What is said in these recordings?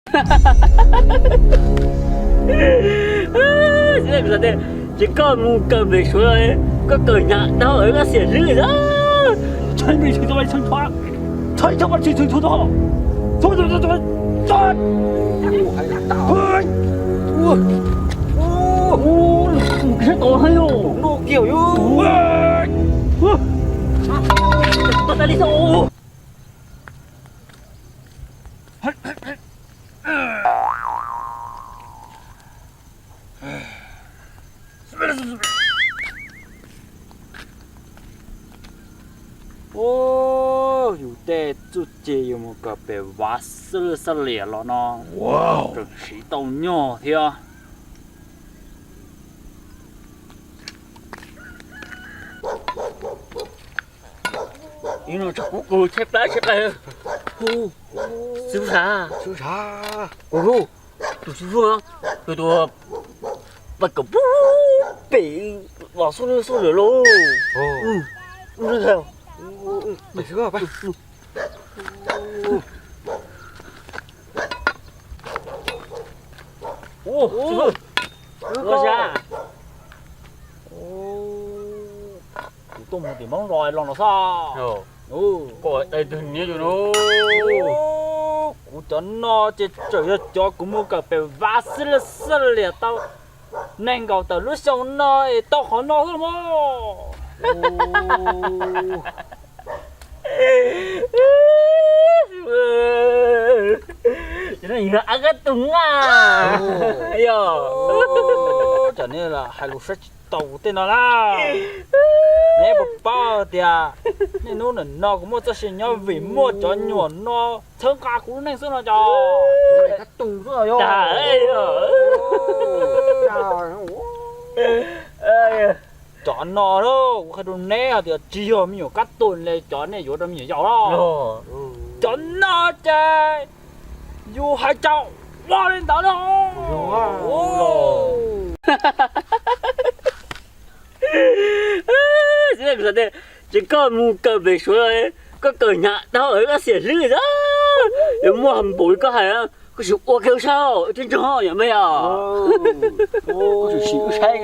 Xav tias ces koj mus kawm pem Suav los, koj kawm hnyav dhau, koj xiam hlwb xwb. Ua, yus tej txuj ci yus mus kawm pem Vaj Xab Laj Xab Lias los no, tseem siv tau nyog thiab. Ib no tseem kub kub tshaib plab tshaib plab. Xib Fwj, Xib Fwj, tus Xib Fwj, tus tus paj kawm pem los xub xub lawm lauj. Ua, ua, kuv tuaj mus tim Hmoob los los no xwb. Kuv cov no ces tseem yog cov kuv mus kawm pem Vaj Xab Laj Xab Lias tau nees nkaum tawm lub xyoo no es tau qhov no xwb mog. Yog ab kab tus na, yog cov nej hais lus saib tsis taus kuv tej no na. Neb puas paub tias niaj hnub nim no kuv muaj txoj sia nyob vim muaj cov nyuam no txhawb nqa kuv lub neej xwb no cov. Cov no kuv hais rau neb hais tias tsis yog me nyuam kab tus li cov nej yuav rau me nyuam yaus los. Cov no ces yus hais cas ua li ntawd los. Xav tias ces koj mus kawm pem Suav los, koj kawm hnyav dhau, koj xiam hlwb xwb. Yuav muaj npaum li koj hais, koj sim ua kiag wb saib, thiab ntseeg yom me os. Koj sim sim wb saib.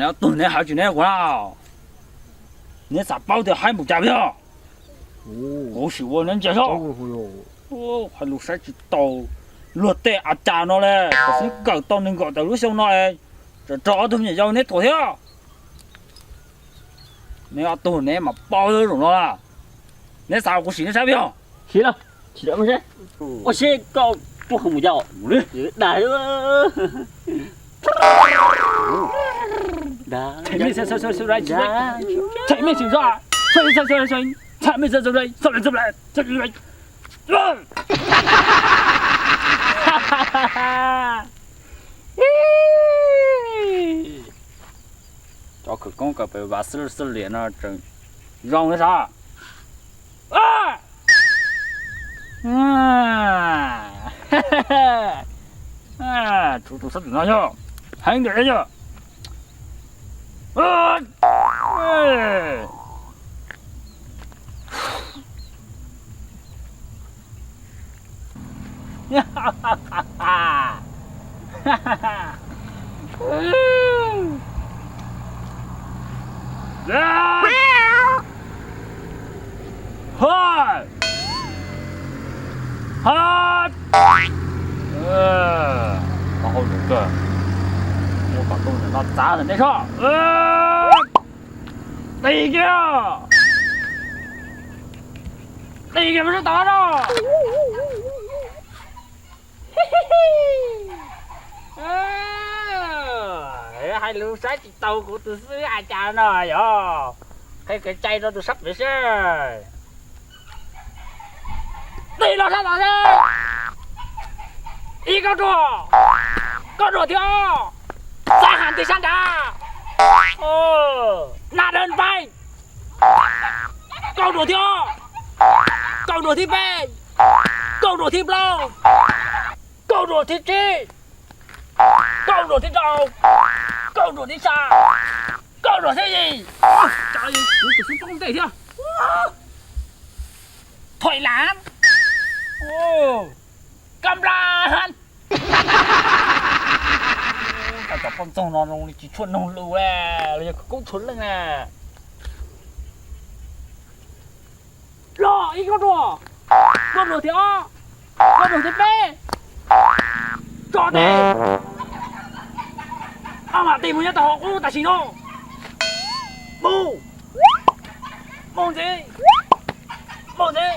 Ob tug neb hais tsis neb kuv na, neb xav paub tias haib npaum cas yog? Kuv sim ua neb ntsia saib. Hais lus saib tsis taus luag tej a cas no li, kuv xub kawm tau nees nkaum tawm lub xyoo no, tsam raug ob tug me nyuam yaus neb thuam thiab. Neb ob tug neb mas paub zaum no lawm. Neb xav kuv sim neb saib puas yog? Sim los, sim los ua seb koj puas hais mus yau. Dag. Cov khawv koob kawm pem Vaj Xab Laj Xab Lias no tseem zoo thiab sav. Tshuav tus sab tim no yog heev ntawm yog. Hais, hais, muab qhov rooj no txav ntawm nej soj. Tis kiag, tis kiag mas sab tod no. Hais lus saib tsis taus kuv tus xib hwb a cas no yog. Qhia kev cai rau tus sab pem seb. Tig los sab tod seb. Ib kauj ruam, kauj ruam thib ob, xab ham tig sab nrad, na dawb npaib, kauj ruam thib ob, kauj ruam thib peb, kauj ruam thib plaub, kauj ruam thib tsib, kauj ruam thib rau, kauj ruam thib xya, kauj ruam thib yim. Kuv tus xib hwb poob ntej thiab. Thoim lav, kab nplas, Poj ntxoog no zoo li tsis tshua noog lus li, los yog khawv koob tshua leej na. Los ib koj dua, koj dua thiab ob, koj dua thiab peb, tso tes. Ob mam tes mus nyob tau hauv qub tam sim no. Mus, mus ntxiv, mus ntxiv.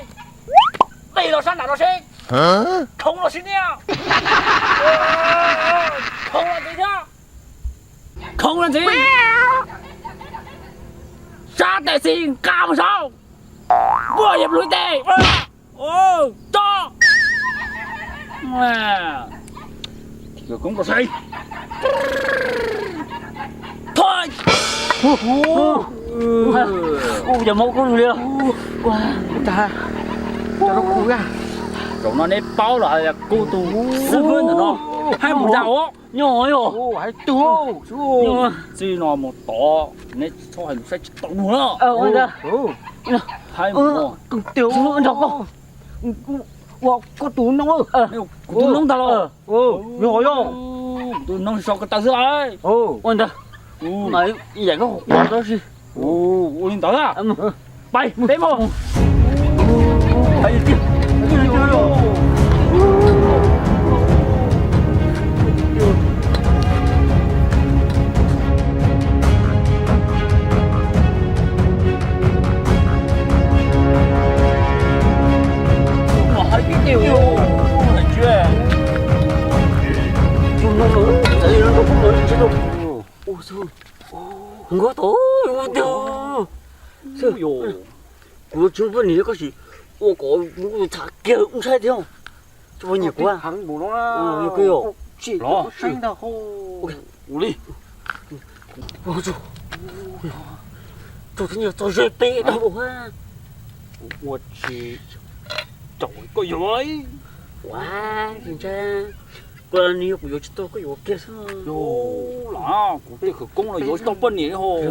Tes los sab nram no seb, khoov los sib niaj, khoov los ntxiv thiab, khoov los ntxiv. Sab tes xis nqa mus saud, npuaj yog pluv tes. Tso, khawv koob rau seb. Thoj. Ua cas mob kub li. Zaum no neb paub los hais tias kuv tus xib hwb ntawm no hais mus zas os. Nyob os, hais tug. Txij no mus tod neb txhob hais lus saib tsis taus luag na. Hais mus nrog koj, ua koj tus noob. Kuv tus noob ntag los? Yog yog, kuv tus noob so ko taw xwb lauj. Ua ntawd, mas yam koj qhuas tab sis. Ua li ntawd a. Pais peb mus. Nkauj tod, ua tiag. Kuv tsis muaj poj niam koj sim ua kom kuv tham kiag ub saib thiab. Tsis poj niam kuv. Los, ua li. Txog txog ze peb dab ua. Ua tsis tau koj yuav. Ua, tsis ntshai. Koj ni kuv yuav tsis tau koj yuav kiag xwb. Los kuv tej khawv koob los yuav tsis tau poj niam li hos.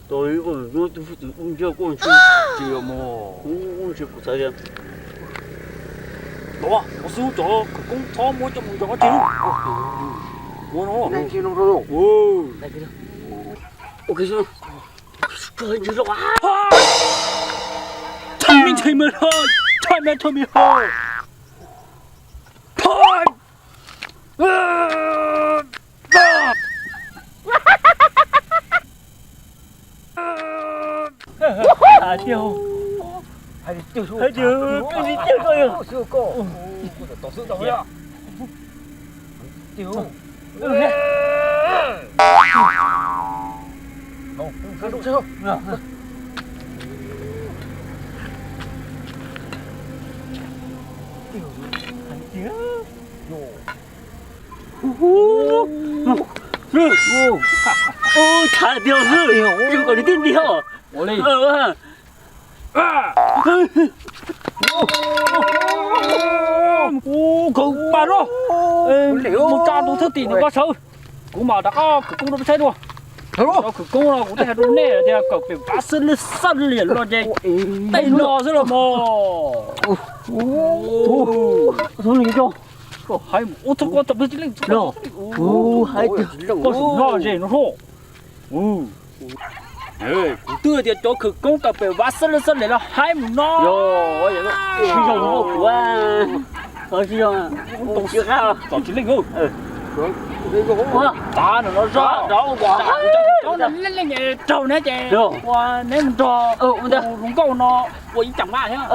Tau ib koj tus ntsia koj ntsis tsis mus. Ub, ntsis kuv xav tias los, kuv xub cov khawv koob txhob muab coj mus nrog koj tsis. Ua no. Ua no. Ua ke xwb. Thaij me nthe me hlo, thaij me nthe me hlo. Thaij. Hais tias, hais tias koj tsis tiag koj yog. Ub, tshav tiag xwb, tsis kom nws tij ntiag. Ua li. Ub, khaws pas no, mus tsa tus thwj tim nws ko sawv. Kuv mam rov qab khawv koob rau peb saib dua. Cov khawv koob no kuv twb hais rau nej tias kom pem vav xwb lwj xab liam los ces tej no xwb los mog. Koj hais mus ua txog koj txom plig tsis leej txog koj txom plig. Koj tsis noj ze no hlo. Kuv twb tias cov khawv koob tau pem vav xab lwj xab liam los hais mus no. Tsis zoo kuv, tsis zoo, txom tsis leej. Tav no no zog rau ua cov khawv koob no leej leej raug neb ces ua neb mus nrog tus hluas nkauj no ua ib cam maj thiab.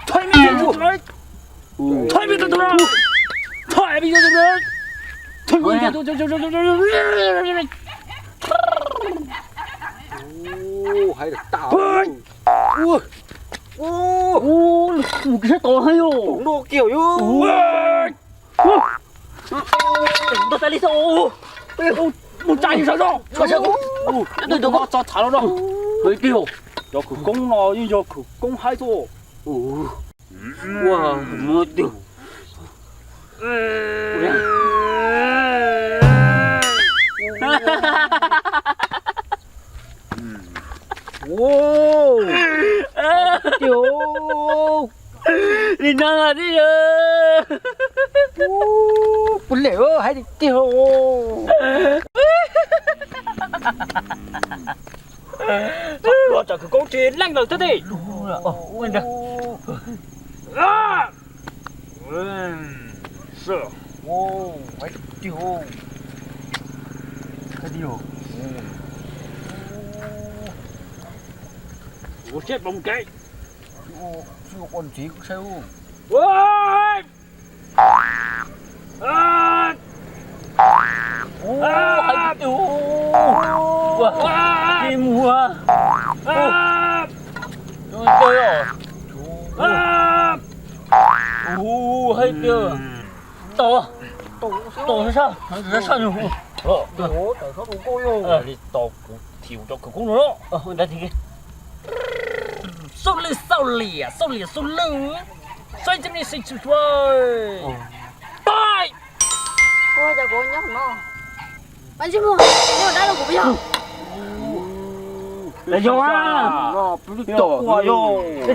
Thaij me ntsis, thaij me ntsis, thaij me ntsis, thaij me ntsis. Ua, hais tas. Ua, ua, mus kis sab tod hais yom. No kiag yom. Ntag tas li xwb. Mus tsa yus sawv zog. Tso tso, tso txhav los no. Hais tiag, cov khawv koob no yeej yog khawv koob haib xwb. Ua, muab tiag. Tiag. Li no thiab yog. Puas lem hais tiag tiag. Los tsam kwv koob tsis leej lawm thiab ti. Ua siab pom kev. Ua, hais tiag. Ua, tsis mus. Ua, hais tiag. Tau, tau sab sab. Li tau kuv thim rau kwv koob no. Xauj lwj xauj liam, xauj liam xauj lwj. Saib cov nej xaiv tsis tau. Pais. Ua cas kuv nyob no? Pab ntsej muag, neb ua dab rau kuv puas yog? Yog,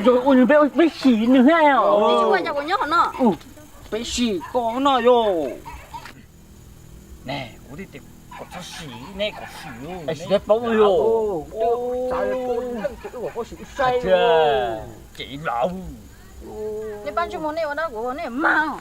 yog ua nws peb, peb sim nws thiab. Neb tsis ua cas kuv nyob no. Peb sim koj no yog. Ne, kuv thiaj tias kom txhob sim, nej kom sim. Sim paub yog. Ces laus. Nej pab ntsej muag, nej ua dab kuv, nej mag.